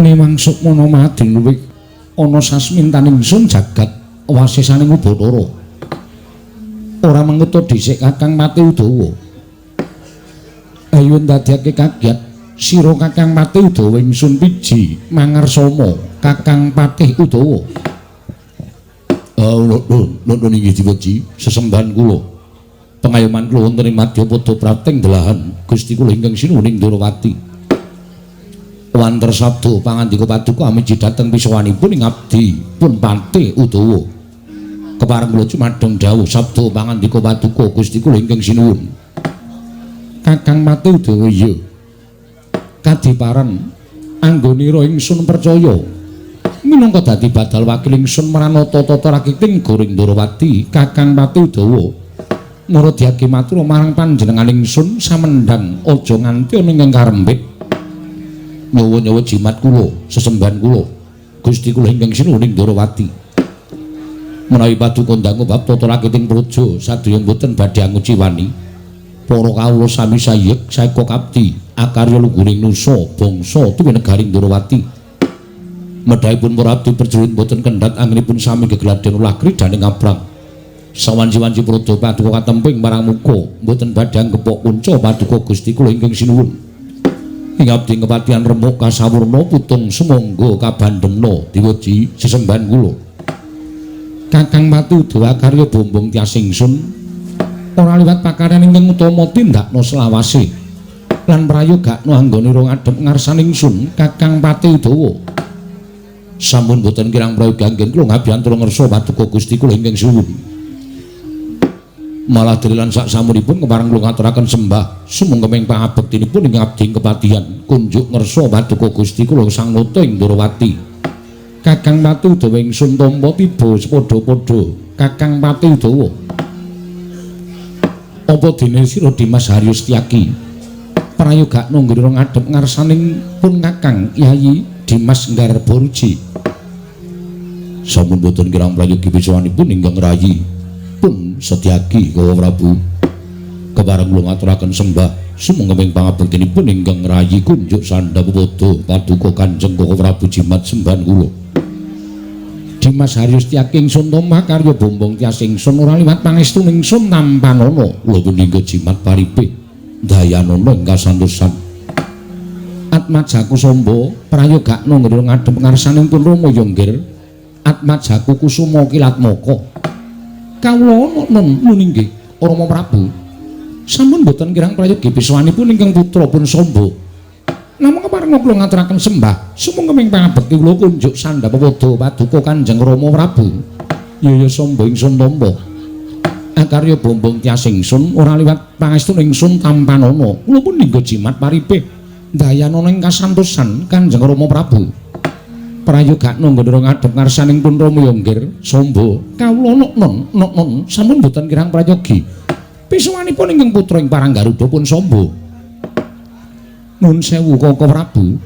Newang sukmana mading luwih ana sasmintaning ingsun jagat wasesaning Ubathara. Ora manguta dhisik Kakang Pati Udawa. Ayo ndadekake kaget sira Kakang Pati Udawa ingsun piji mangarsama Kakang Patih Udawa. Nuwun inggih diweji sesembahan kula. Pengayoman kula wonten ing Madyapada Prapting delahan Gusti kula ingkang sinuwun ing Ndorowati. Wanter sabda pangandika paduka amiji dhateng pisawanipun ing abdi pun Patih Udawa. Kepareng kula jumadheng dawuh sabda pangandika paduka Gusti kula ingkang sinuwun. Kakang Pati Udawa iya. Kadiparan anggonira ingsun percaya minangka dadi badal wakil ingsun mranata tata rakiting Goring Ndorowati Kakang Pati Udawa. Muradhyake matur marang panjenengan ingsun samendhang aja nganti ana ingkang karembit. Nyawa-nyawa jimat kula, sesembahan kula, Gusti kula ingkang sinuwun ing Ndorowati. Menawi paduka ndangu bab tata rakiting praja sadaya mboten badhe anguciwani. Para kawula sami sayek saeka kapti akarya luguring nusa bangsa tuwi negari Ndorowati. Medhahipun para abdi prajurit mboten kendhat anggenipun sami gegladhen ulah kridaning abrang. Sawanci-wanci praja paduka katemping marang muka mboten badhe anggepok kunca paduka Gusti kula ingkang sinuwun. Ing abdi kepatihan remuk kasawurna putung sumangga kabandemna diweji sesembahan kula. Kakang Pati Udawa karya bombong tias ingsun ora liwat pakaryan ingkang utama tindakna selawase lan prayogakna anggonira ngadhep ngarsaning ingsun Kakang Pati Udawa. Sampun boten kirang prayoga anggen kula ngabiyantara ngersa paduka Gusti kula ingkang sinuwun. Malah delilan sak samunipun kepareng kula ngaturaken sembah sumangga pangabektinipun ing abdi kepatihan kunjuk ngersa paduka Gusti kula Sang Nata ing Ndorowati. Kakang Pati Udawa ingsun tampa tiba sepadha-padha Kakang Pati Udawa. Apa dene sira Dimas Haryo Setyaki prayogakna nggone ngadhep ngarsaning pun Kakang Yayi Dimas Nggarbaruji. Sampun boten kirang prayogi pisawanipun ingkang rayi pun Setyaki Koko Prabu. Kepareng kula ngaturaken sembah sumangga pangabektinipun ingkang rayi kunjuk sandhap padha paduka Kanjeng Koko Prabu jimat sembahan kula. Dimas Haryo Setyaki ingsun tampa karya bombong tias ingsun ora liwat pangestu ingsun tampanana. Kula punika jimat paripih dayanana ing kasantosan. Atmajaku Samba prayogakna nggone ngadhep ngarsaning pun Rama Yonggir. Atmajaku Kusuma Kilatmaka. Kawula ana nun inggih Rama Prabu. Sampun boten kirang prayogi pisawanipun ingkang putra pun Samba. Namung kepareng kula ngaturaken sembah sumangga ing pangabekti kula kunjuk sandhap padha paduka Kanjeng Rama Prabu. Yaya Samba ingsun tampa. Akarya bombong tias ingsun ora liwat pangestu ingsun tampanana. Kula pun ninggo jimat paripih dayanana ing kasantosan Kanjeng Rama Prabu. Prayogakna nggone ngadhep ngarsaning pun Rama Yonggir Samba. Kawula nok non sampun boten kirang prayogi. Pisawanipun ingkang putra ing Parang Garuda pun Samba. Nun sewu Koko Prabu.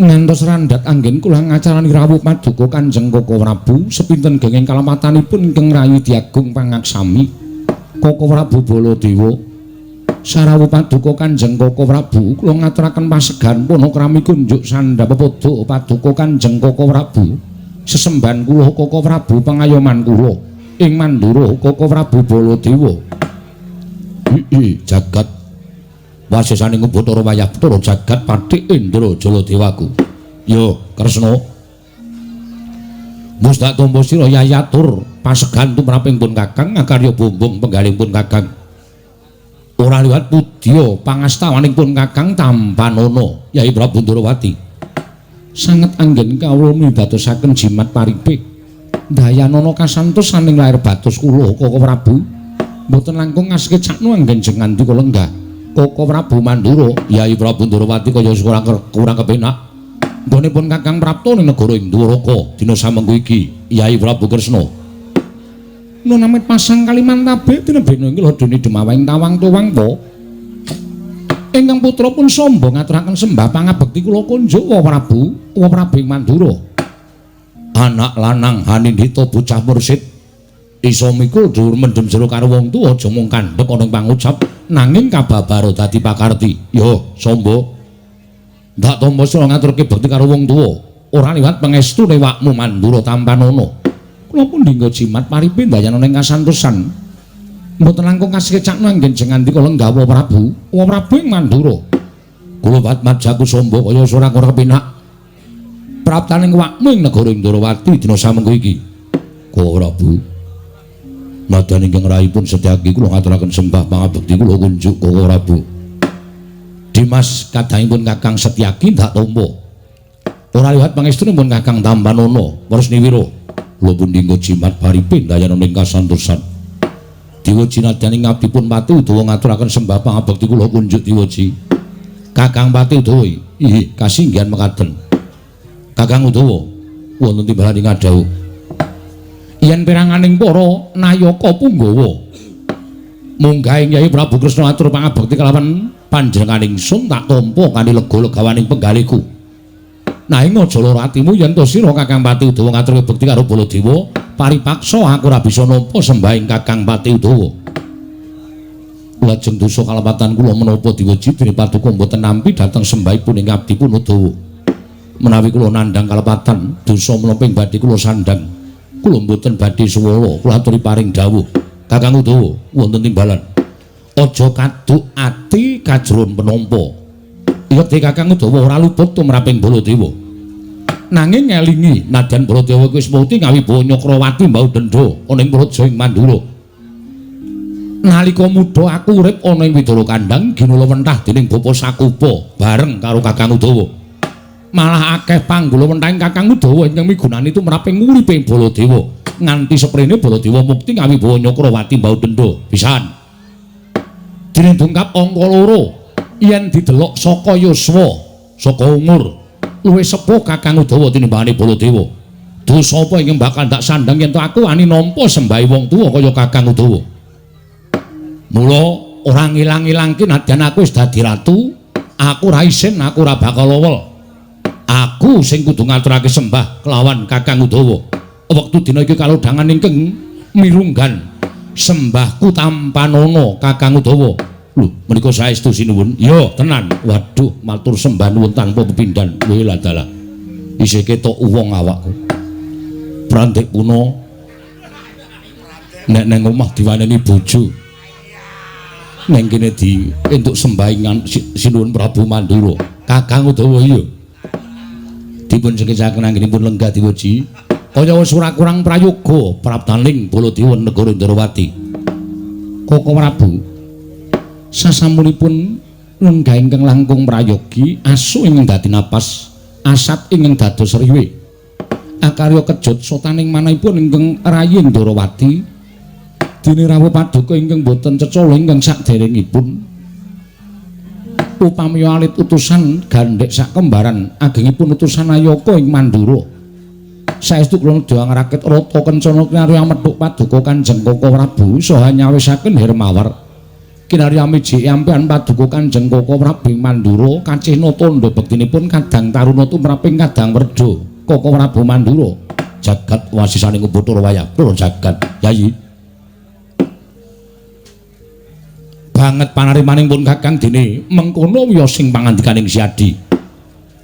Ngantos randhat anggen kula ngacarani rawuh paduka Kanjeng Koko Prabu sepinten genging kalematanipun ingkang rayi Diagung Pangaksami Koko Prabu Baladewa. Sarawuh paduka Kanjeng Koko Prabu kula ngaturaken pasegan panakrami kunjuk sandhap padha paduka Kanjeng Koko Prabu. Sesembahan kula Koko Prabu pangayoman kula ing Mandura Koko Prabu Baladewa. Jagat wasesaning Bathara Wayah Bathara jagat Pathik Indra Jaladewaku. Yo Kresna. Mustak tampa sira yayatur pasegan tumraping pun Kakang akarya bombong penggalih pun Kakang. Ora liwat pudya pangastawaning pun Kakang tampanana Yai Prabu Ndorowati. Sanget anggen kawula midadosaken jimat paripih dayanana kasantosaning lair batos kula Koko Prabu. Mboten langkung ngaseke cakna anggen jengan dika lenggah Koko Prabu Mandura. Yai Prabu Ndorowati kaya kurang kepenak. Nggone pun Kakang prapta ning negara Indoraka dina samengko iki Yai Prabu Kresna. Nun amit pasang Kalimantabe tinebena ing lodone Demawang Tawang Tuwang po. Ingkang putra pun Samba ngaturaken sembah pangabekti kula kunjuk Wa Prabu, Wa Prabu ing Mandura. Anak lanang hanindhita bocah mursid iso mikul dhuwur mendem jero karo wong tuwa aja mung kandhek ana ing pangucap nanging kababaro dadi pakarti. Yo Samba. Ndak tampa sira ngaturke bekti karo wong tuwa, ora liwat pangestune wakmu Mandura Tampanana. Kula pun dinggo jimat paripe ndayana ing kasantosan. Mboten langkung kasekecakno anggen jeng ngandika lenggawa Prabu, wa Prabu ing Mandura. Kula Batmajaku somba kaya ora ora kepenak. Praptaning wakmu ing negara Ndrawati dina samengko iki. Kala Prabu. Nadyan ingkang rahipun Setyaki kula ngaturaken sembah pangabekti kula kunjuk Kala Prabu. Dimas kadangipun Kakang Setyaki ndak tampa. Ora liwat pangestunipun Kakang Tampanana, Warsniwira. Kula pun dinggo jimat paripe ndayana ing kasantosan. Diweji nadyan ing ngabdipun Pati Udawa ngaturaken sembah pangabekti kula kunjuk diweji. Kakang Pati Udawa, inggih kasinggihan mekaten. Kakang Udawa wonten timbalan ing ngadhawuh. Yen peranganing para nayaka punggawa munggahing Yai Prabu Kresna atur pangabekti kelawan panjenenganing ingsun tak tampa kanthi lega-legawaning penggalihku. Nanging aja lara atimu yen to sira Kakang Pati Udawa ngaturke bekti karo Baladewa, paripaksa aku ora bisa nampa sembahing Kakang Pati Udawa. Lajeng dosa kalepatan kula menapa diweji dene paduka mboten nampi dhateng sembahipun ing abdipun Udawa. Menawi kula nandhang kalepatan dosa menapa ing badhe kula sandhang. Kula mboten badhe suwala, kula aturi paring dawuh. Kakang Udawa wonten timbalan. Aja kaduk ati kajron penampa. Yekti Kakang Udawa ora luput tumraping Baladewa. Nanging ngelingi nadyan Baladewa wis mukti ngawibawa Nyakrawati mbau dendha ana ing praja ing Mandura. Nalika mudha aku urip ana ing Widara Kandang ginula wentah dening Bapa Sakupa bareng karo Kakang Udawa. Malah akeh panggula wentahing Kakang Udawa ingkang migunani tumraping uripe Baladewa. Nganti seprene Baladewa mukti ngawibawa Nyakrawati mbau dendha. Pisan. Dene dongkap angka 2 yen didelok saka yuswa, saka umur luwih sepuh Kakang Udawa tinimbangane Baladewa. Dosa apa ingkang bakal ndak sandhang yen to aku wani nampa sembahe wong tuwa kaya Kakang Udawa. Mula ora ngilang-ilangke nadyan aku wis dadi ratu, aku ora isin, aku ora bakal lowel. Aku sing kudu ngaturake sembah kelawan Kakang Udawa. Wektu dina iki kalodhangan ingkang mirunggan sembahku Tampanana Kakang Udawa. Lho, menika saestu sinuwun. Ya, tenan. Waduh, matur sembah nuwun tanpa pepindhan. Weh ladalah. Isih ketok wong awakku. Prantik kuno. Nek nang omah diwaneni bojo. Neng kene di entuk sembahingan sinuwun Prabu Mandura. Kakang Udawa iya. Dipun sekecaken anggenipun lenggah diweji. Kaya wis ora kurang prayoga praptaning Baladewa negara Ndrawati. Koko Prabu sasampunipun lenggah ingkang langkung prayogi asu ingkang dadi napas, asat ingkang dados riwe. Akarya kejut sotaning manahipun ingkang rayi Ndrawati dene rawuh paduka ingkang boten cecala ingkang saderengipun. Upami alit utusan gandhek sakembaran agengipun utusan Ayaka ing Mandura. Saestu kula nedha ngrakit rata kencana kinarya methuk paduka Kanjeng Koko Prabu saha nyawisaken Hermawar. Kinarya miji ampihan paduka Kanjeng Koko Prabu ing Mandura kacihna tandha bektinipun kadang taruna tumraping kadang werda Koko Prabu Mandura. Jagat wasisaning Bathara wayah pura jagat Yayi. Banget panarimaning pun Kakang dene mengkono wiyosing pangandikaning Siadi.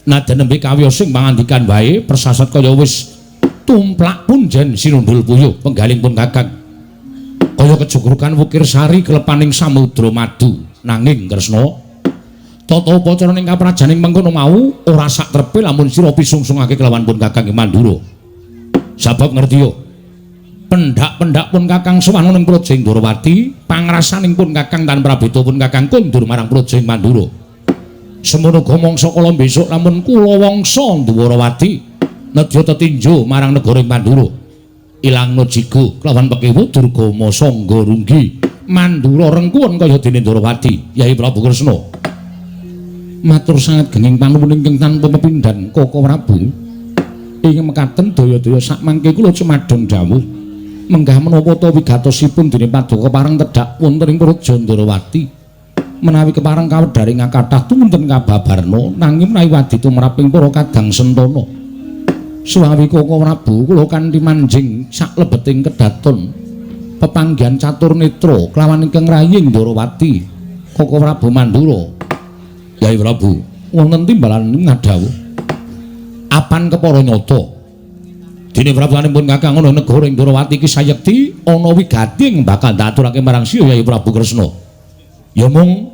Nadyan nembe kawiyosing pangandikan wae persasat kaya wis tumplak punjen sinundul puyuh penggaling pun Kakang. Kaya kejugrukan wukir sari klepaning samudra madu. Nanging Kresna, tata upacara ing kaprajaning mengkono mau ora sak trepe lamun sira pisungsungake kelawan pun Kakang ing Mandura. Sabab ngerti yo, pendak-pendak pun Kakang sowan ning Praja Ndrawati, pangrasaning pun Kakang tan prabeta pun Kakang kondur marang Praja Mandura. Semono uga mangsa kala besok lamun kula wangsa Ndwarawati nedya tetinju marang negara Mandura. Ilangna jigo kelawan pekewu Durgama Sangga Runggi Mandura rengkuwen kaya dene Ndrawati. Yai Prabu Kresna matur sanget genging panuwun ingkang tanpa pepindhan Koko Prabu. Ing mekaten daya-daya sakmangke kula cumadong dawuh menggah menapa ta wigatosipun dene paduka pareng tedhak wonten ing Praja Ndrawati. Menawi kepareng kawedharing kathah tumunten kababarna nanging menawi wadi tumraping para kadang sentana. Suwawi Koko Prabu kula kanthi manjing saklebeting kedaton pepanggihan catur netra kelawan ingkang rayi Ndrawati Koko Prabu Mandura. Yai Prabu Wonten timbalan ngadhawuh. Apan kepara nyata? Dene prabuanipun Kakang ana negara ing Ndrawati iki sayekti ana wigati ing bakal ndaturake marang sira Yayi Prabu Kresna. Ya mung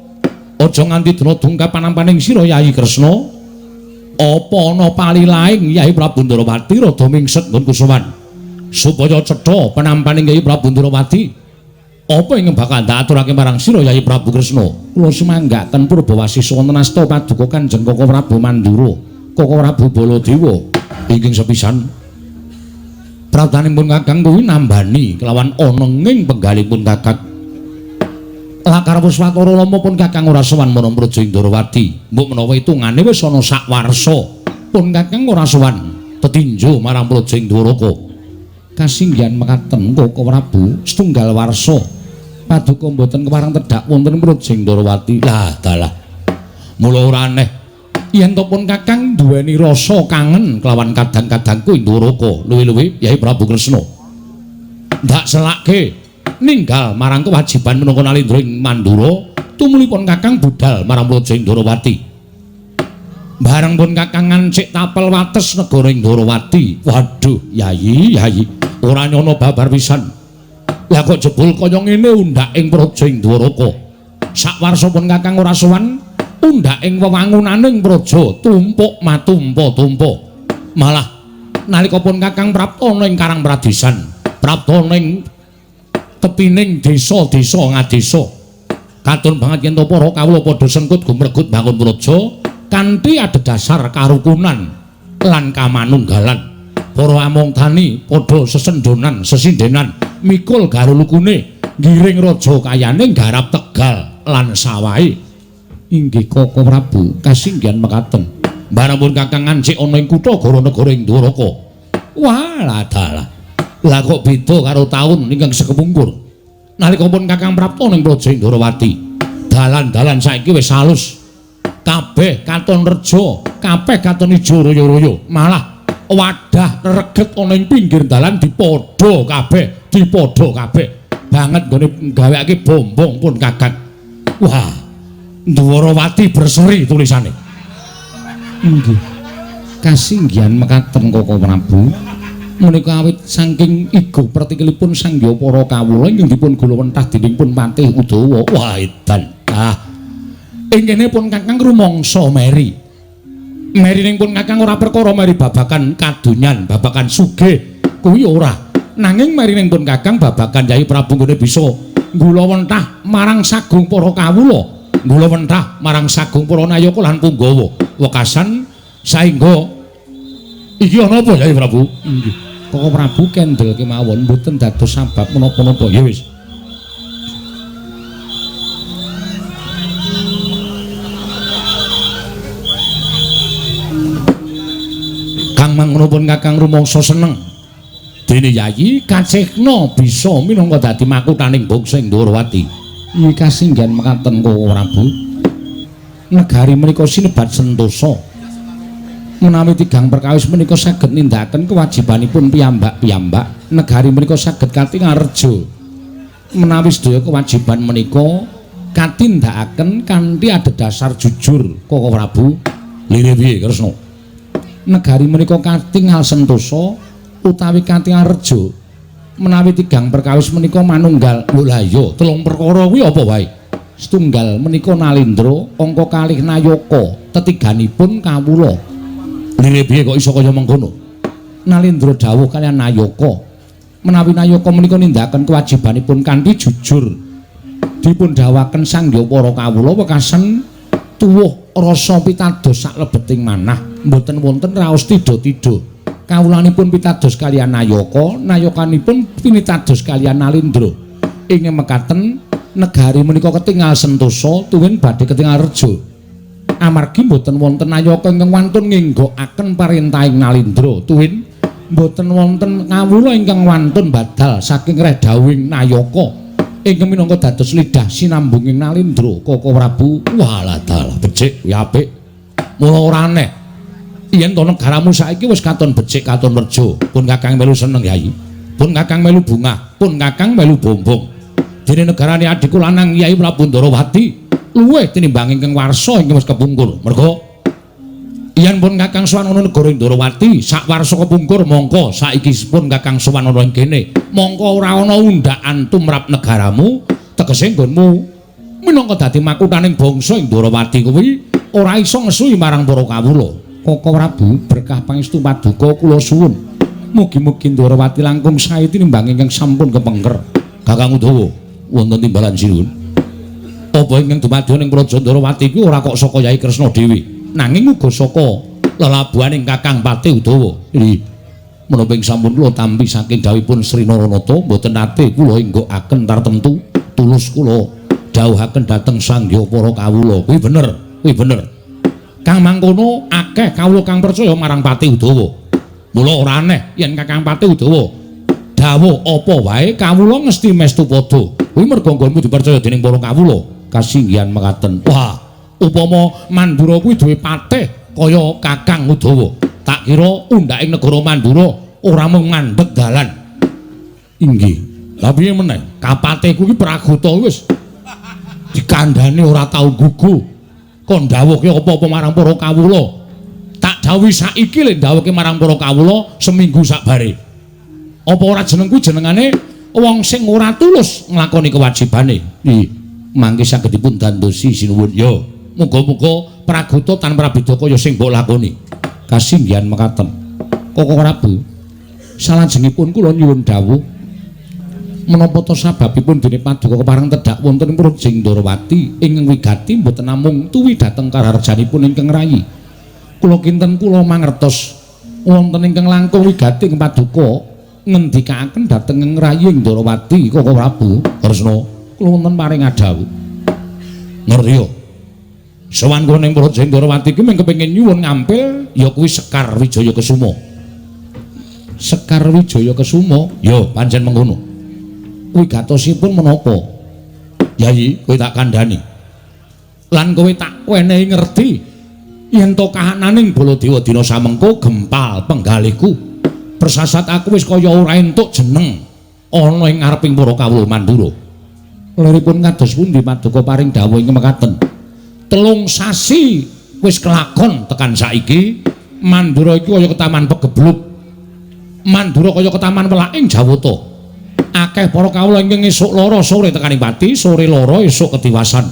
aja nganti dina dungkap panampaning sira Yayi Kresna. Apa ana palilaing Yayi Prabu Ndrawati rada mingset nggon kusuman supaya cetha penampaning Yayi Prabu Ndrawati. Apa ingkang bakal ndaturake marang sira Yayi Prabu Kresna? Kula sumanggaken purbawasisa wonten asta paduka Kanjeng Koko Prabu Mandura, Koko Prabu Baladewa ingkang sepisan. Pratanipun Kakang kuwi nambani kelawan onenging penggalipun Kakang. Lakar wis watara lama pun Kakang ora sowan marang Praja Indrawati. Mbok menawa hitungane wis ana sak warsa pun Kakang ora sowan tetinju marang Praja Indrawaka. Kasinggihan mekaten Koko Prabu setunggal warsa paduka mboten kepareng tedhak wonten Praja Indrawati. Lah dalah. Mula ora aneh yen to pun Kakang duweni rasa kangen kelawan kadang-kadangku Indrawaka, luwih-luwih Yayi Prabu Kresna. Ndak selake ninggal marang kewajiban minangka Nalindra ing Mandura, tumulipun Kakang budal marang Praja Indrawati. Bareng pun Kakang ngancik tapel wates negara Indrawati. Waduh, Yayi, Yayi, ora nyono babar pisan. Lah kok jebul kaya ngene undhak ing Praja Indrawaka. Sakwarsa pun Kakang ora sowan undhak ing wewangunaning praja tumpuk matumpa-tumpa. Malah nalika pun Kakang prapta ana ing Karang Pradesan, prapta ana ing tepining desa-desa ngadesa. Katon banget yen to para kawula padha sengkut gumregut bangun praja kanthi adhedhasar karukunan lan kamanunggalan. Para among tani padha sesendonan, sesindenan mikul garulukune ngiring raja kayane nggarap tegal lan sawahe. Inggih Koko Prabu, kasinggihan mekaten. Bareng pun Kakang ngancik ana ing kutha Gara-negara ing Dwaraka. Wah, dalah. Lah kok beda karo taun ingkang sekepungkur. Nalika pun Kakang prapta ning Praja Indrawati, dalan-dalan saiki wis halus. Kabeh katon reja, kabeh katon ijo royo-royo. Malah wadah reget ana ing pinggir dalan dipadha kabeh, dipadha kabeh. Banget nggone gawekake bombong pun Kakang. Wah, Ndwarawati berseri tulisane. Inggih. Kasinggihan mekaten Koko Prabu. Menika awit saking igo pertikilipun sangya para kawula ingkang dipun gulawentah dening pun Patih Udawa. Wah, edan. Ah. Ing kene pun Kakang rumangsa meri. Merining pun Kakang ora perkara meri babagan kadonyan, babagan sugih kuwi ora. Nanging merining pun Kakang babagan Yayi Prabu nggone bisa nggulawentah marang sagung para kawula. Nggulawentah marang sagung para nayaka lan punggawa. Wekasan saengga iki ana apa Yayi Prabu? Inggih. Koko Prabu kendel kemawon mboten dados sabab menapa-napa. Ya wis. Kang mangono pun Kakang rumangsa seneng. Dene Yayi kacekna bisa minangka dadi makuthaning bangsa Indrawati. Iki kasinggihan mekaten Koko Prabu. Negari menika sinebat sentosa. Menawi tigang perkawis menika saged nindakaken kewajibanipun piyambak-piyambak, negari menika saged katingal reja. Menawi sedaya kewajiban menika katindakaken kanthi adhedhasar jujur Koko Prabu. Lire piye Kresna? Negari menika katingal sentosa utawi katingal reja. Menawi tigang perkawis menika manunggal. Lho lah iya, telung perkara kuwi apa wae? Setunggal menika Nalindra, angka kalih Nayaka, tetiganipun kawula. Lire piye kok iso kaya mengkono? Nalindra dawuh kaliyan Nayaka. Menawi Nayaka menika nindakaken kewajibanipun kanthi jujur, dipun dawuhaken sangya para kawula wekasan tuwuh rasa pitados saklebeting manah, mboten wonten raos tida-tida. Kawulanipun pitados kaliyan Nayaka, nayakanipun pinitados kaliyan Nalindra. Ing mekaten negari menika ketingal sentosa tuwin badhe ketingal reja. Amargi mboten wonten nayaka ingkang wantun ngenggokaken parentahing Nalindra, tuwin mboten wonten kawula ingkang wantun badal saking reh dawuhing nayaka ingkang minangka dados lidah sinambunging Nalindra. Koko Prabu, walah dalah becik kuwi apik. Mula ora aneh yen to negaramu saiki wis katon becik katon reja. Pun Kakang melu seneng Yayi, pun Kakang melu bungah, pun Kakang melu bombong. Dene negarane adhiku lanang Yayi Prabu Ndrawati luwih tinimbang ingkang warsa ingkang wis kepungkur. Merga Yen pun Kakang sowan ana negara Ndrawati sak warsa kepungkur mongko saiki pun Kakang sowan ana ing kene. Mongko ora ana undhakan tumrap negaramu, tegese nggonmu minangka dadi makuthaning bangsa Ndrawati kuwi ora iso ngesuhi marang para kawula. Koko Prabu, berkah pangestu paduka kula suwun. Mugi-mugi Ndrawati langkung sae tinimbang ingkang sampun kepengker. Kakang Udawa, wonten timbalan sinuwun. Apa ingkang dumadi ning Praja Ndrawati kuwi ora kok saka Yai Kresna dhewe, nanging uga saka lelabuhaning Kakang Patih Udawa. Nggih. Menapa ing sampun kula tampi saking dawuhipun Sri Naranata mboten nate kula enggokaken tartemtu tulus kula dawuhaken dhateng sangya para kawula. Kuwi bener, kuwi bener. Kang mangkono akeh kawula kang percaya marang Patih Udawa. Mula ora aneh yen Kakang Patih Udawa dawuh apa wae kawula ngesti mestu padha. Kuwi merga nggonmu dipercaya dening para kawula. Kasinggihan mekaten. Wah, upama Mandura kuwi duwe patih kaya Kakang Udawa, tak kira undhaking negara Mandura ora mung ngandhek dalan. Inggih. Lah piye meneh? Kapatih kuwi Pragota wis dikandhane ora tau gugu. Kon dawuhke apa-apa marang para kawula. Tak dawuhi saiki le dawuhke marang para kawula seminggu sakbare. Apa ora jeneng kuwi jenengane wong sing ora tulus nglakoni kewajibane. Nggih. Mangke saged dipun dandosi sinuwun. Ya, muga-muga Pragota tan prabeda kaya sing mbok lakoni. Kasinggihan mekaten. Koko Prabu, salajengipun kula nyuwun dawuh menapa ta sababipun dene paduka kepareng tedhak wonten ing Praja Ndrawati ingkang wigati mboten namung tuwi dhateng karaharjanipun ingkang rayi. Kula kinten kula mangertos wonten ingkang langkung wigati ing paduka ngendikaaken dhateng ing rayi Ndrawati. Koko Prabu Kresna, kula wonten paring adhawuh. Ngerti yo. Sowan kula ning Praja Ndrawati iki mung kepengin nyuwun ngampil ya kuwi Sekar Wijaya Kesuma. Sekar Wijaya Kesuma? Ya pancen mengkono. Wigatosipun menapa? Yayi, kowe tak kandhani. Lan kowe tak wenehi ngerti yen to kahananing Baladewa dina samengko gempal penggalihku. Persasat aku wis kaya ora entuk jeneng ana ing ngareping para kawula Mandura. Liripun kados pundi paduka paring dawuh ing mekaten. 3 sasi wis kelakon tekan saiki Mandura iki kaya ketaman pegebluk. Mandura kaya ketaman welaking Jawata. Akeh para kawula ingkang esuk lara sore tekaning pati, sore lara esuk ketiwasan.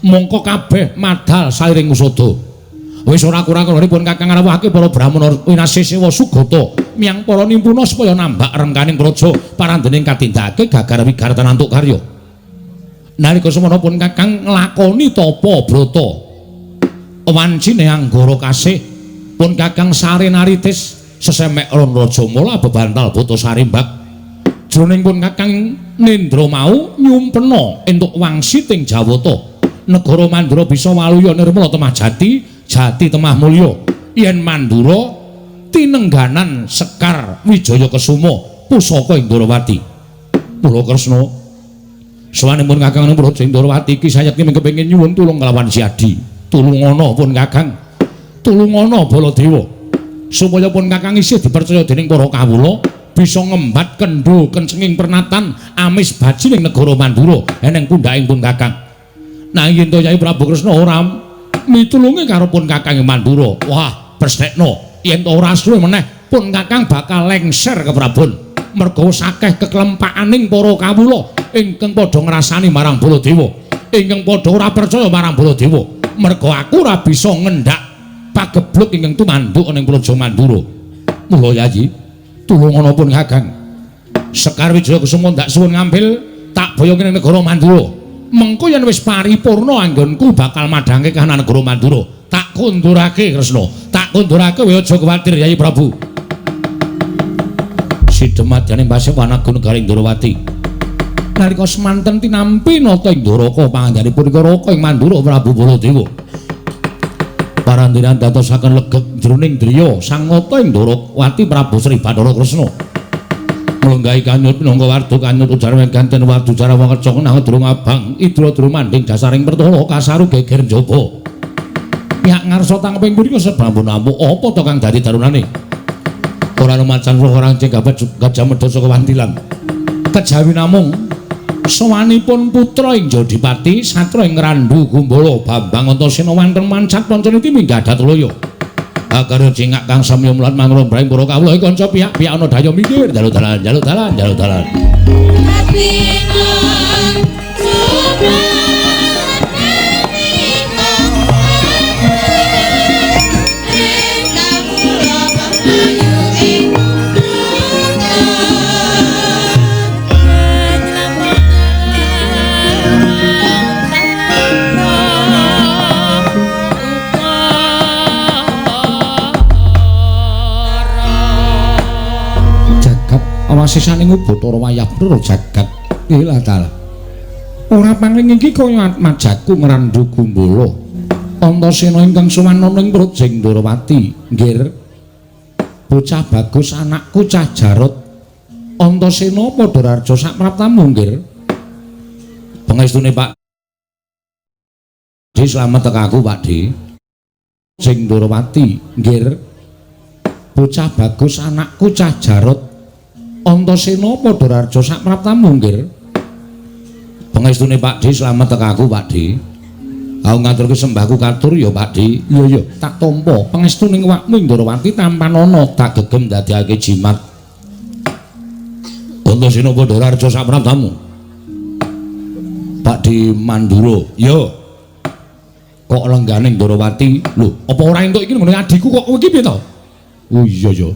Mongko kabeh madal sairing usada. Wis ora kurang-kurangipun Kakang ngrawuhake para brahmana winasih sewa sugata miyang para nimpuna supaya nambak rengkaning praja parandening katindakake gagar wigartan antuk karya. Nalika semana pun Kakang nglakoni tapa brata. Wancine anggara kasih pun Kakang sare naritis sesemek ron raja mula bebantal buta sarimbak. Jroning pun Kakang nendra mau nyumpena entuk wangsit ing Jawata. Negara Mandura bisa waluya nirmala temah jati, jati temah mulya. Yen Mandura tinengganan Sekar Wijaya Kesuma pusaka ing Ndrawati. Mula Kresna, sowanipun Kakang ing Praja Ndrawati iki sayekti mung kepengin nyuwun tulung kelawan Siadi. Tulungana pun Kakang. Tulungana Baladewa. Supaya pun Kakang isih dipercaya dening para kawula bisa ngembat kendho kencenging pernatan amis baji ning negara Mandura eneng pundhaking pun Kakang. Nanging yen to Yai Prabu Kresna ora mitulungi karo pun Kakang ing Mandura. Wah, prestekno yen to ora suwe meneh pun Kakang bakal lengser ke Prabon. Merga akeh keklempakaning para kawula ingkang padha ngrasani marang Baladewa, ingkang padha ora percaya marang Baladewa. Merga aku ora bisa ngendak pagebluk ingkang tumanduk ning Praja Mandura. Mula Yayi, tulungana pun Kakang. Sekar Wijaya Kesuma ndak suwun ngambil tak boyong ning negara Mandura. Mengko yen wis paripurna anggonku bakal madhangke kahanan negara Mandura. Tak kundurake Kresna, tak kundurake kowe aja kuwatir Yayi Prabu. Sidemadyaning Pasewan Agung Negari Ndrawati. Nalika semanten tinampi nata ing Ndoraka pangandhanipun punika Raka ing Mandura Prabu Baladewa. Parandinan dadosaken legeg jroning driya sang nata ing Ndrawati Prabu Sri Bathara Kresna. Mlenggahi kanyut minangka wardu kanyut ujar ganten wardu jarawa kerca nang durung abang idra drumanding dasaring pertala kasaru geger njaba. Pihak ngarsa tangkeping punika sebab nampu apa to kang dadi darunane? Ora lumacan roh orang ceng gajah medha saka wantilan. Kejawi namung sowanipun putra ing Jodipati satra ing Randhu Gumbala Bambang Antasena wanteng mancat pancaniti minggah Datulaya. Akare cingak kang samya mlat mangrung breng para kawula kanca pihak-pihak ana daya mikir jaluk dalan jaluk dalan jaluk dalan. Awasisaning Bathara wayah brara jagat ilah dalah. Ora pangling iki kaya atmajaku ngrandu gumbala. Antasena ingkang sowan ana ing Praja Ndrawati, nggir. Bocah bagus anakku cah Jarot. Antasena padha rarja sak praptamu nggir. Pangestune Pak D slamet tekaku Pak D. Sing Ndrawati, nggir. Bocah bagus anakku cah Jarot. Antasena padha rarja sak praptamu nggir. Pangestune Pak D slamet tekaku Pak D. Aku ngaturke sembahku katur ya Pak D. Iya iya, tak tampa pangestune awakmu Ndrawati tampanana tak gegem dadekake jimat. Antasena padha rarja sak praptamu. Pak D Mandura, ya. Kok lenggane Ndrawati? Lho, apa ora entuk iki nggone adhiku kok kowe iki piye to? Oh iya ya.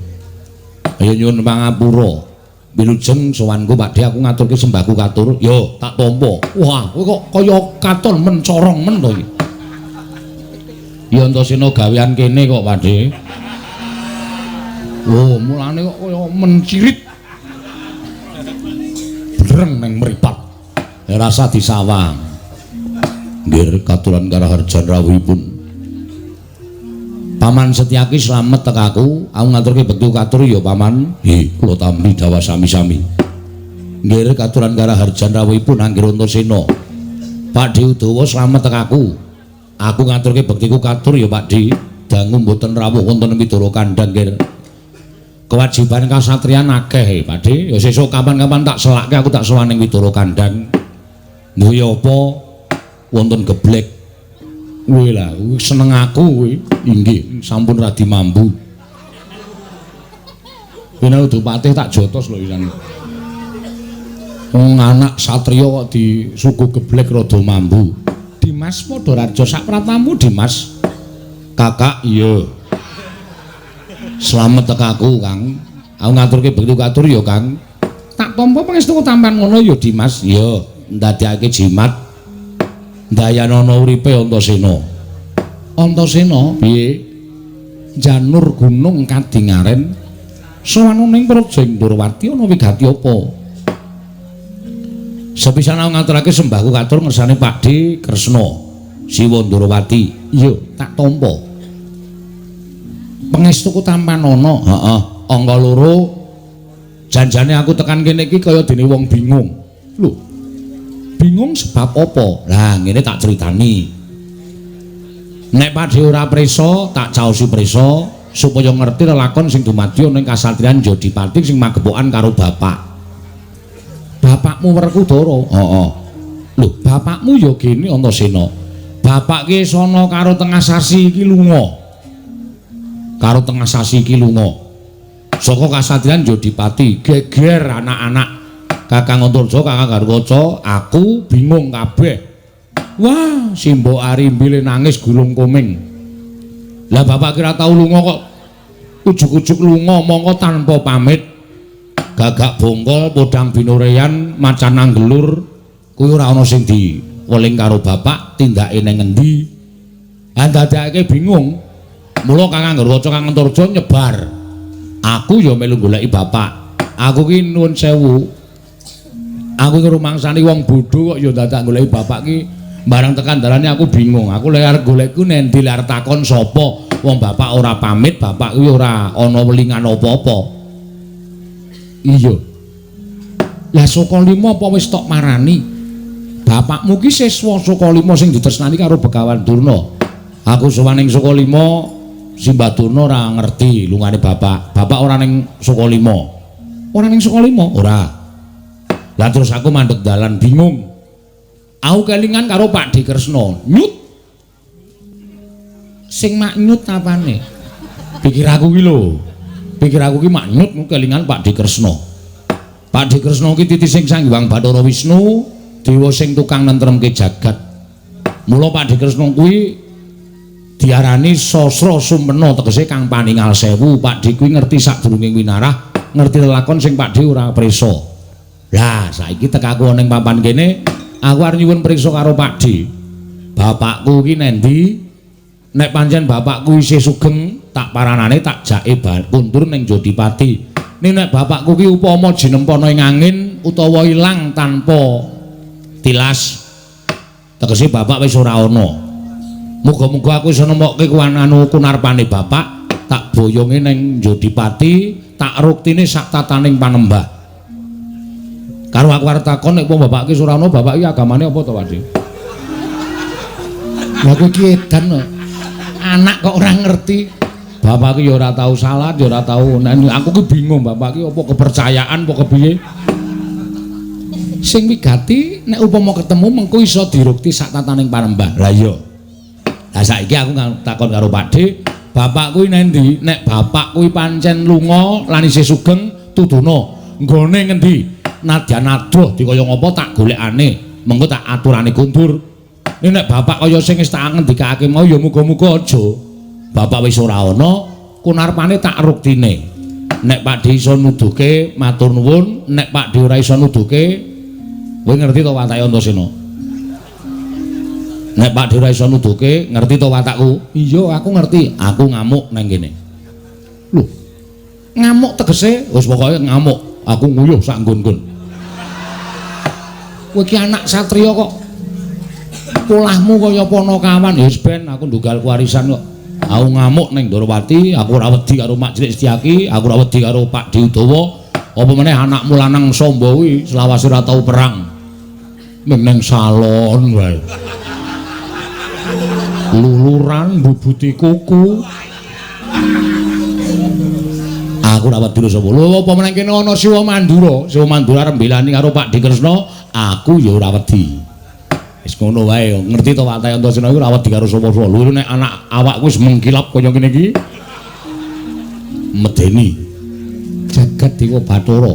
Ayo nyuwun pangapura. Wilujeng sowanku Pak D, aku ngaturke sembahku katur. Yo, tak tampa. Wah, kowe kok kaya katon mencorong men to iki. Ya Antasena gawean kene kok Pak D. Oh, mulane kok kaya mencirit. Breng ning mripat. Rasa disawang. Nggih, katuran karaharjan rawuhipun. Paman Setyaki slamet tekaku, aku ngaturke bekti katur ya Paman. Nggih, kula tampi dawah sami-sami. Nggih, katuran karaharjan rawuhipun Anggir Antasena. Pak D Udawa slamet tekaku. Aku ngaturke bektiku katur ya Pak D. Dangu mboten rawuh wonten Widara Kandhang nggih. Kewajiban kasatriyan akeh Pak D. Ya sesuk kapan-kapan tak selakke aku tak sowan ning Widara Kandhang. Duwe apa wonten geblek. Kuwi lah, seneng aku kuwi. Inggih, sampun radi mambu. Dene udu patih tak jotos lho isan. Wong anak satriya kok disuguh geblek rada mambu. Dimas padha raja sak pratamu Dimas. Kakak iya. Slamet tekaku, Kang. Aku ngaturke bekti katur ya, Kang. Tak tampa pangestu tampan ngono ya Dimas. Iya, ndadekake jimat. Dayanana uripe Antasena. Antasena piye? Janur gunung kadingaren sowan ning Praja Ndrawati ana wigati apa? Sepisan aku ngaturake sembahku katur ngersane Pak D Kresna Siwa Ndrawati. Iya, tak tampa. Pangestuku tampanana. Heeh, angka loro. Janjane aku tekan kene iki kaya dene wong bingung. Lho, bingung sebab apa? Lah ngene tak critani. Nek Pak D ora prisa, tak caosi prisa supaya ngerti lelakon sing dumadi ana ing kasatriyan Jodipati sing magepokan karo bapak. Bapakmu Werkudara? Heeh. Lho, bapakmu ya gene Antasena. Bapak ki sono karo tengah sasi iki lunga. Karo tengah sasi iki lunga. Saka kasatriyan Jodipati geger anak-anak. Kakang Antarja, Kakang Garwaca, aku bingung kabeh. Wah, si Mbok Arimbile nangis gulung koming. Lah bapak kira tau lunga kok ujug-ujug lunga mongko tanpa pamit. Gagak bongkol, podang binoreyan, macan anggelur, kuwi ora ana sing diweling karo bapak, tindake ning ngendi. Lah dadekake bingung. Mula Kakang Garwaca, Kakang Antarja nyebar. Aku ya melu goleki bapak. Aku ki nuwun sewu. Aku iki rumangsani wong bodho kok ya dadak goleki bapak ki barang tekan dalane aku bingung. Aku lek arep golekku nendi arep takon sapa? Wong bapak ora pamit, bapak kuwi ora ana welingan apa-apa. Iya. Lah Sukalima apa wis tok marani? Bapakmu ki siswa Sukalima sing ditresnani karo Begawan Durna. Aku sowan ning Sukalima, Simbah Durna ora ngerti lungane bapak. Bapak ora ning Sukalima. Ora ning Sukalima? Ora. Lah terus aku mandeg dalan bingung. Aku kelingan karo Pak D Kresna. Nyut. Sing maknyut apane? Pikir aku ki lho. Pikir aku ki maknyut kelingan Pakdhe Kresna. Pakdhe Kresna ki titising Sang Hyang Bathara Wisnu, dewa sing tukang nentremke jagat. Mula Pakdhe Kresna kuwi diarani Sasra Sumpena, tegese kang paningal sewu. Pakdhe kuwi ngerti sadurunge winarah, ngerti lelakon sing Pakdhe ora prisa. Lah saiki tekaku ana ning papan kene, aku arep nyuwun priksa karo Pakdhe. Bapakku ki nendi? Nek pancen bapakku isih sugeng, tak paranane tak jake kundur ning Jodipati. Ning nek bapakku ki upama jinempana ing angin utawa ilang tanpa tilas, tegese bapak wis ora ana. Muga-muga aku iso nemokke anu kunarpane bapak, tak boyonge ning Jodipati, tak ruktine sak tataning panembah. Karo aku arep takon nek wong bapak ki ora ana, bapak ki agamane apa to, Pakdhe? Lah kowe iki edan kok. Anak kok ora ngerti. Bapak ki ya ora tau salat, ya ora tau. Aku ki bingung bapak ki apa kepercayaan apa kepiye. Sing wigati nek upama ketemu mengko iso dirukti sak tataning panembah. Lah iya. Lah saiki aku takon karo Pakdhe, bapak kuwi nendi? Nek bapak kuwi pancen lunga lan isih sugeng, tuduno nggone ngendi? Nadyan adoh dikaya ngapa tak golekane, mengko tak aturane kundur. Nek nek bapak kaya sing wis tak ngendikake mau ya muga-muga aja. Bapak wis ora ana, kunarpane tak ruktine. Nek Pakdhe iso nuduhke matur nuwun, nek Pakdhe ora iso nuduhke, kowe ngerti to watake Antasena? Nek Pakdhe ora iso nuduhke, ngerti to watakku? Iya, aku ngerti. Aku ngamuk nang kene. Lho. Ngamuk tegese wis pokoke ngamuk. Aku nguyuh sak nggon-nggon. Kowe iki anak satriya kok polahmu kaya panakawan. Ya wis ben aku ndunggal warisan kok. Aku ngamuk ning Ndorowati, aku ora wedi karo Mak Cilik Setyaki, aku ora wedi karo Pakdhe Udawa. Apa meneh anakmu lanang Samba kuwi selawase ora tau perang. Ming ning salon wae. Luluran mbubuti kuku. Aku ora wedi sapa. Lho apa meneh kene ana Siwa Mandura. Siwa Mandura arep mbelani karo Pakdhe Kresna, aku ya ora wedi. Wis ngono wae, ngerti to watake Antasena iku ora wedi karo sapa-sapa. Lho nek anak awakku wis mengkilap kaya ngene iki. Medeni. Jagat Dewa Bathara.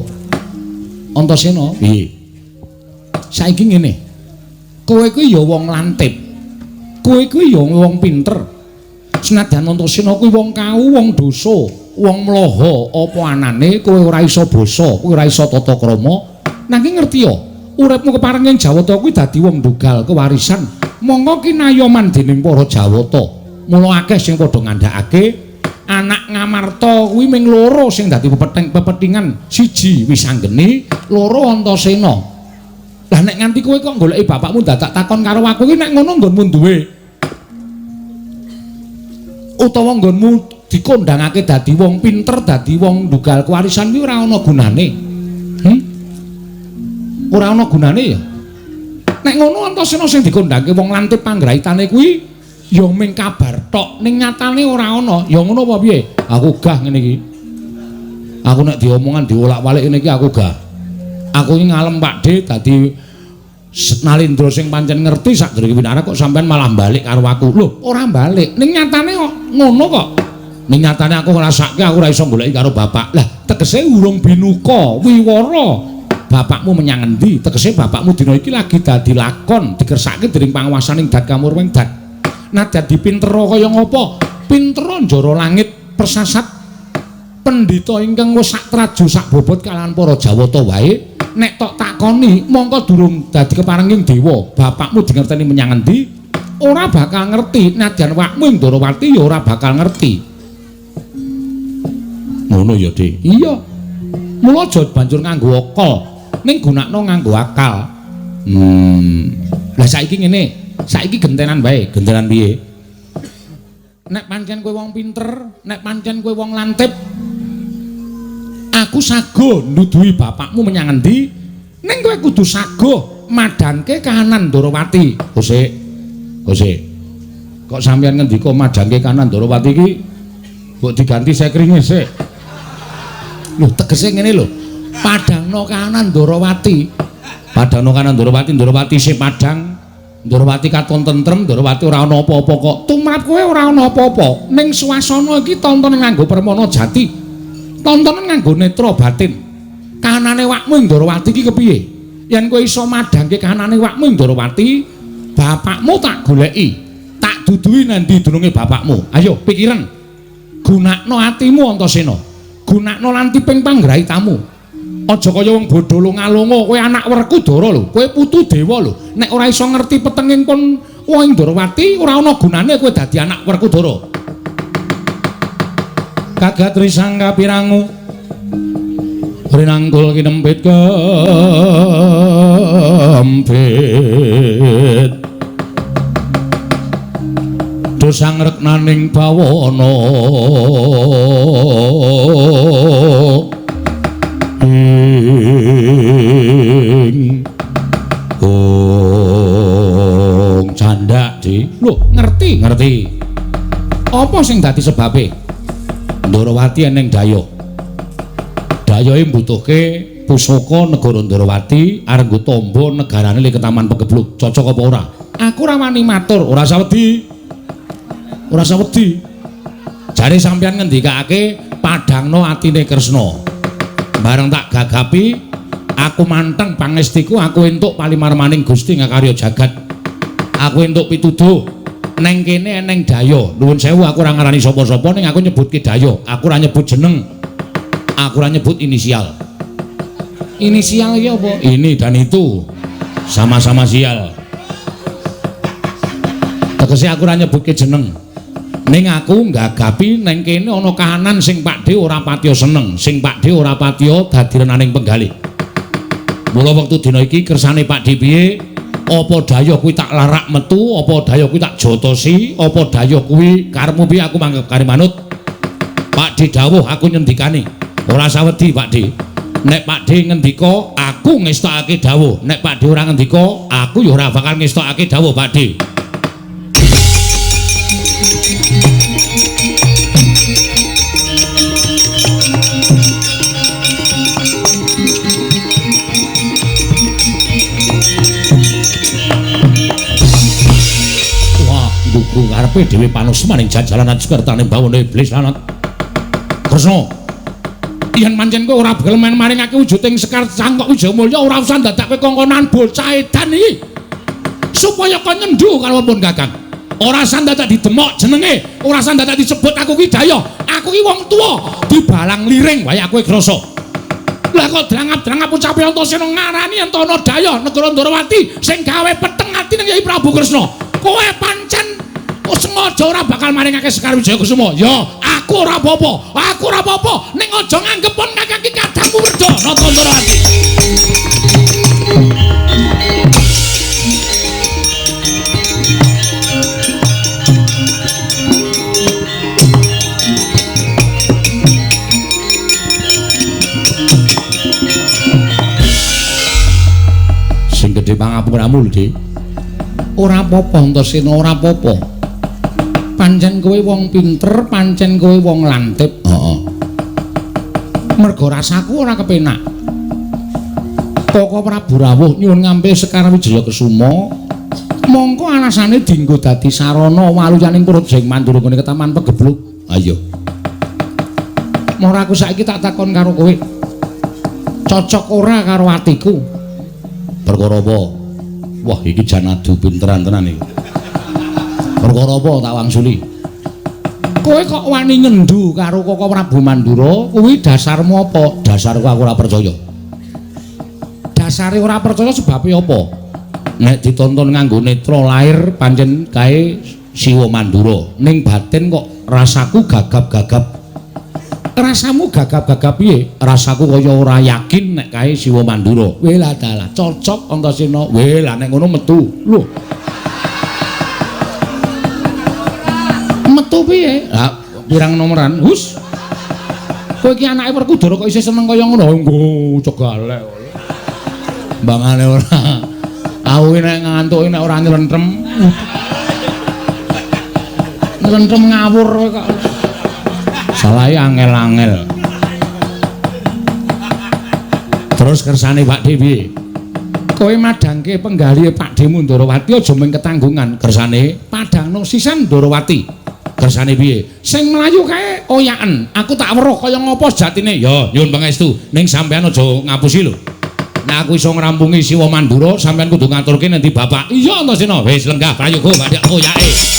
Antasena, piye? Saiki ngene. Kowe kuwi ya wong lantip. Kowe kuwi ya wong pinter. Senadyan Antasena kuwi wong kau, wong dosa, wong mloha, apa anane kowe ora iso basa, kowe ora iso tata krama. Nanging ngerti ya, uripmu kepareng ing Jawata kuwi dadi wong ndugal kewarisan. Mongko kinayoman dening para Jawata. Mula akeh sing padha ngandhakake anak Ngamarta kuwi ming loro sing dadi pepethingan, siji Wisanggeni, loro Antasena. Lah nek nganti kowe kok goleki bapakmu dadak takon karo aku iki nek ngono nggonmu duwe utawa nggonmu dikondhangake dadi wong pinter, dadi wong ndugal kewarisan kuwi ora ana gunane. Ora ana gunane ya. Nek ngono Antasena sing dikondhangke wong lantip panggraitane kuwi ya ming kabar tok, ning nyatane ora ana. Ya ngono apa piye? Aku gah ngene iki. Aku nek diomongan diolak-walik ngene iki aku gah. Aku iki ngalem Pakdhe dadi Nalindra sing pancen ngerti sadurunge winarah kok sampean malah balik karo aku. Lho, ora balik. Ning nyatane kok ngono kok. Ning nyatane aku ngrasake aku ora iso goleki karo bapak. Lah, tegese urung binuka wiwara. Bapakmu menyang endi? Tegese bapakmu dina iki lagi dadi lakon dikersake dening panguwasaning Dat Kamurwing Dat. Nah, dadi pintera kaya ngapa? Pintera njara langit persasat pendhita ingkang wis sak traju sak bobot kalawan para Jawata wae. Nek tok takoni mongko durung dadi keparenging dewa, bapakmu dingerteni menyang endi? Ora bakal ngerti. Nadyan wakmu ing Ndorowati ya ora bakal ngerti. Ngono ya, Dik. Iya. Mula aja banjur nganggo akal, ning gunakno nganggo akal. Lah saiki ngene, saiki gentenan wae, gentenan piye? Nek pancen kowe wong pinter, nek pancen kowe wong lantip, aku sago nuduhi bapakmu menyang endi, ning kowe kudu sago madhangke kahanan Ndorowati. Kosek. Kosek. Kok sampeyan ngendika madhangke kahanan Ndorowati iki mbok diganti sekringe sik. Lho tegese ngene lho. Padhangno kahanan Ndorowati. Padhangno kahanan Ndorowati, Ndorowati sing padhang, Ndorowati katon tentrem, Ndorowati ora ana apa-apa kok. Tumrap Tumrap kowe ora ana apa-apa. Ning swasana iki tontonan nganggo permana jati. Tontonan nganggo netra batin. Kahanane wakmu ing Ndorowati iki kepiye? Yen kowe iso madhangke kahanane wakmu ing Ndorowati, bapakmu tak goleki. Tak duduhi nang ndi dununge bapakmu. Ayo pikiran. Gunakno atimu Antasena. Gunakno lantiping panggraitamu. Aja kaya wong bodho lunga-lunga, kowe anak Werkudara lho, kowe putu dewa lho. Nek ora iso ngerti petenging pun wong ing Ndorowati, ora ana gunane kowe dadi anak Werkudara. Kagat risang kapirangu rinangkul kinempit kempit dosang reknaning bawana ing ong candak di lho ngerti ngerti apa sing dadi sebabe Ndorowati eneng dayo dayoe mbutuhke pusaka negara Ndorowati arep nggo tombo negarane li Ketaman Pegebluk cocok apa ora aku ora wani matur ora usah wedi ora usah wedi jare sampeyan ngendikake padhangno atine Kresna bareng tak gagapi aku manteng pangestiku aku entuk palimarmaning Gusti ngakarya jagat aku entuk pituduh neng kene eneng dayo nuwun sewu aku ora ngarani sapa-sapa ning aku nyebutke dayo aku ora nyebut jeneng aku ora nyebut inisial inisial iki apa ini dan itu sama-sama sial tegese aku ora nyebutke jeneng ning aku nggagapi neng kene ana kahanan sing Pakdhe ora patiya seneng, sing Pakdhe ora patiya dadi renaning penggalih. Mula wektu dina iki kersane Pakdhe piye? Apa daya kuwi tak larak metu, apa daya kuwi tak jotosi, apa daya kuwi karepmu piye aku manggep kari manut. Pakdhe dawuh aku nyendikane. Ora usah wedi Pakdhe. Nek Pakdhe ngendika, aku ngestokake dawuh. Nek Pakdhe ora ngendika, aku ya ora bakal ngestokake dawuh Pakdhe. Duku karepe dhewe panusman ing jajalan Sukertane bawana iblis lanat. Kresna, yen pancen kowe ora bakal maringake wujuding Sekar Cangkok Wijayamulya ora usah dadak kowe kongkonan bocah edan iki. Supaya kon nyendu karo pun Kakang. Ora usah dadak didemok jenenge, ora usah dadak disebut aku ki dayo. Aku ki wong tuwa, dibalang liring wae aku krasa. Lah kok drangap-drangap ucape Antasena ngarani yen ana dayo negara Ndorowati sing gawe peteng ati ning Kyai Prabu Kresna. Kowe pancen sengaja ora bakal maringake Sekar Wijaya Kusuma. Ya, aku ora apa-apa. Aku ora apa-apa. Ning aja nganggep pon kakang iki kadangmu werda Nata Ndorowati. Sing gedhe pangapuramu lho, Dik. Ora apa-apa Antasena, ora apa-apa. Pancen kowe wong pinter, pancen kowe wong lantip. Heeh. Mergo rasaku ora kepenak. Koko Prabu rawuh nyuwun ngampil Sekar Wijaya Kesuma, mongko alasane dienggo dadi sarana waluyaning Purwajeng Mandura nggone Ketaman Pegebluk. Ayo. Mora aku saiki tak takon karo kowe. Cocok ora karo atiku? Perkara apa? Wah, iki jan adu pinteran tenan iki. Perkara apa tak wangsuli? Kowe kok wani nyendu karo Koko Prabu Mandura, kuwi dasarmu apa? Dasarku aku ora percaya. Dasare ora percaya sebabe apa? Nek ditonton nganggo netra lair pancen kae Siwa Mandura, ning batin kok rasaku gagap-gagap. Rasamu gagap-gagap piye? Rasaku kaya ora yakin nek kae Siwa Mandura. Weh lah dalah, cocok Antasena. Weh lah nek ngono metu. Lho. Metu piye? Lah pirang nomoran? Hus. Kowe iki anake Werkudara kok isih seneng kaya ngono? Nggo cegalek. Mbangane ora. Aku nek ngantuke nek ora nylentrem. Nylentrem ngawur kowe kok. Salahe angel-angel. Terus kersane Pakdhe piye? Kowe madhangke penggalihe Pakdhemu Ndorowati aja mung ketanggungan. Kersane padhangno sisan Ndorowati. Kersane piye? Sing mlayu kae oyaken. Aku tak weruh kaya ngapa sejatine. Ya, nyuwun pangestu. Ning sampean aja ngapusi lho. Nek aku iso ngrampungi Siwa Mandura, sampean kudu ngaturke nanti bapak. Iya, Antasena. Wis lenggah prayoga badhe oyake.